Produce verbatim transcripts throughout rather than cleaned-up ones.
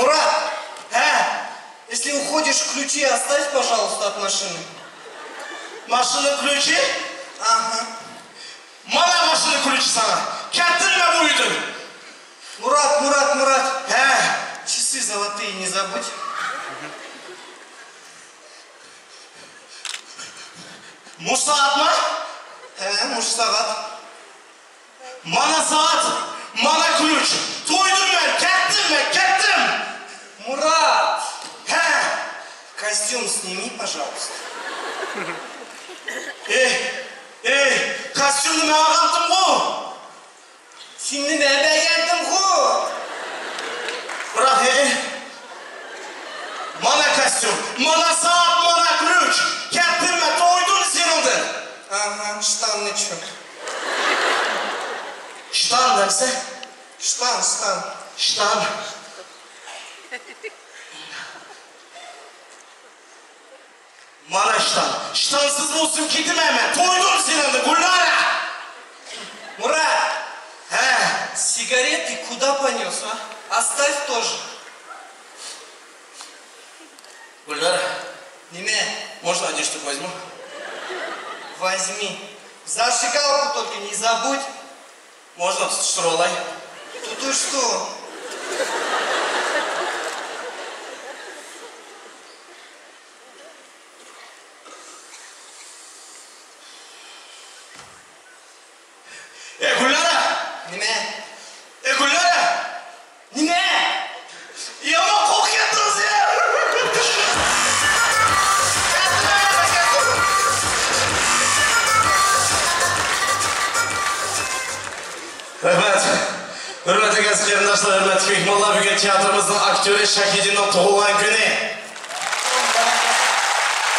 Мурат! Һә! Если уходишь, ключи оставь, пожалуйста, от машины. Машина ключи? Ага. Мана машина ключи саңа. Кеттим мен бу үйден. Мурат, Мурат, Мурат. Һә! Часы золотые не забудь. Муш сағатмы? Һә, муш сағат. Мана сағат, мана ключ. Тойдым мен, кеттім мен, кеттім. Мурат! Һә! Костюм сними, пожалуйста. Эй, эй, костюмды мен алғантым ғой. Сені мен бәйгәндім ғой. Бірақ, эй, мана костюм, мана сағат, мана ключ. Кеттім мен, тойдым сенің де. Ага, штанны чё? Штан нәрсе? Штан, штан. Штан. Мана штан. Штансыз болсын кетемен мен. Тойдым сенің де, Гүлнара! Мурат! Һә? Сигареты куда понёс, а? Оставь тоже. Гүлнара. Неме? Можно одежду возьму? Возьми. Зажигалку только не забудь. Можно, тутуштырып алайын? Тутушту. Эй, Гүлнара! Неме? Эй, Гүлнара! Неме? Яман қол кеттіңіз, е! رەھمەت. ھۆرمەتلىك ئەزىز قېرىنداشلار، ھۆرمەتلىك مېھمانلار، بۈگۈن تىياتىرىمىزنىڭ ئاكتيورى شاھىدىننىڭ تۇغۇلغان كۈنى.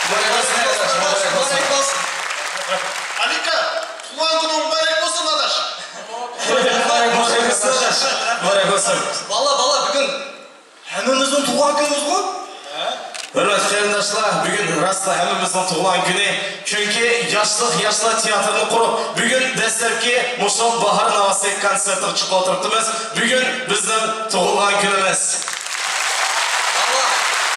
مۇبارەك بولسۇن، ئاداش، مۇبارەك بولسۇن. ئالىكا، تۇغۇلغان كۈنۈڭ مۇبارەك بولسۇن، ئاداش. مۇبارەك بولسۇن، ئاداش. مۇبارەك بولسۇن. بالىلار، بالىلار، بۈگۈن ھەممىمىزنىڭ تۇغۇلغان كۈنىمىزغۇ؟ ھۆرمەتلىك قېرىنداشلار، بۈگۈن راسلا ھەممىمىزنىڭ تۇغۇلغان كۈنى. چۈنكى ياشلىق ياشلار تىياتىرىنى قۇرۇپ، بۈگۈن دەسلەپكى مۇشۇ باھار ناۋاسى كونسېرتىغا چىقىۋاتىرىپتىمىز. بۈگۈن بىزنىڭ تۇغۇلغان كۈنىمىز.